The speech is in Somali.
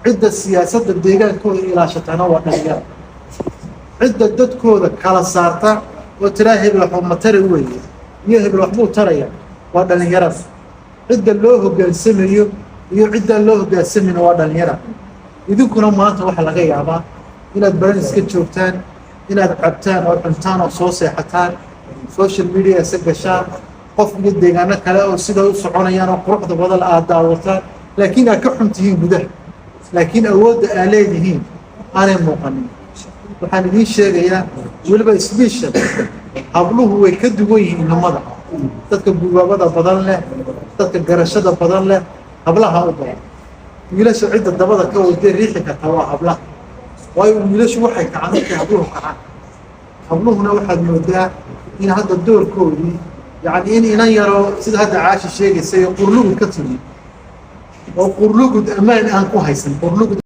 Cidda siyaasadda deegaankooda ilaashatana waa dhalinyara. Cidda dadkooda kala saarta oo tiraa hebel waxba matari weeye iyo hebel waxbuu taraya waa dhalinyarada. Cidda loo hoggaansamayo iyo ciddaan loo hoggaansamayna waa dhalinyara. Idinkuna maanta waxaa laga yaabaa inaad baran iska joogtaan, inaad cabtaan oo cuntaan oo soo seexataan, social media isa gashaan, qof iyo deegaano kale oo sida u soconayaan oo quruxda badan aad daawataan, laakiin aad ka xun tihiin gudaha, laakiin awoodda aad leedihiin aanay muuqanin. Waxaan idiin sheegayaa weliba special, habluhu way ka duwan yihiin inamada. Dadka gubaabada badan leh, dadka garashada badan leh, hablaha u badan. Wiilasha cidda dabada ka wadee riixi karta waa hablaha, waayo wiilashu waxay kacaan markay habluhu kacaan. Habluhuna waxaad moodaa in hadda doorkoodii, yacni in inan yaroo sida hadda Caashi sheegaysay, Qurlugud ka timi oo Qurlugud ammaan aan ku haysan, Qurlugud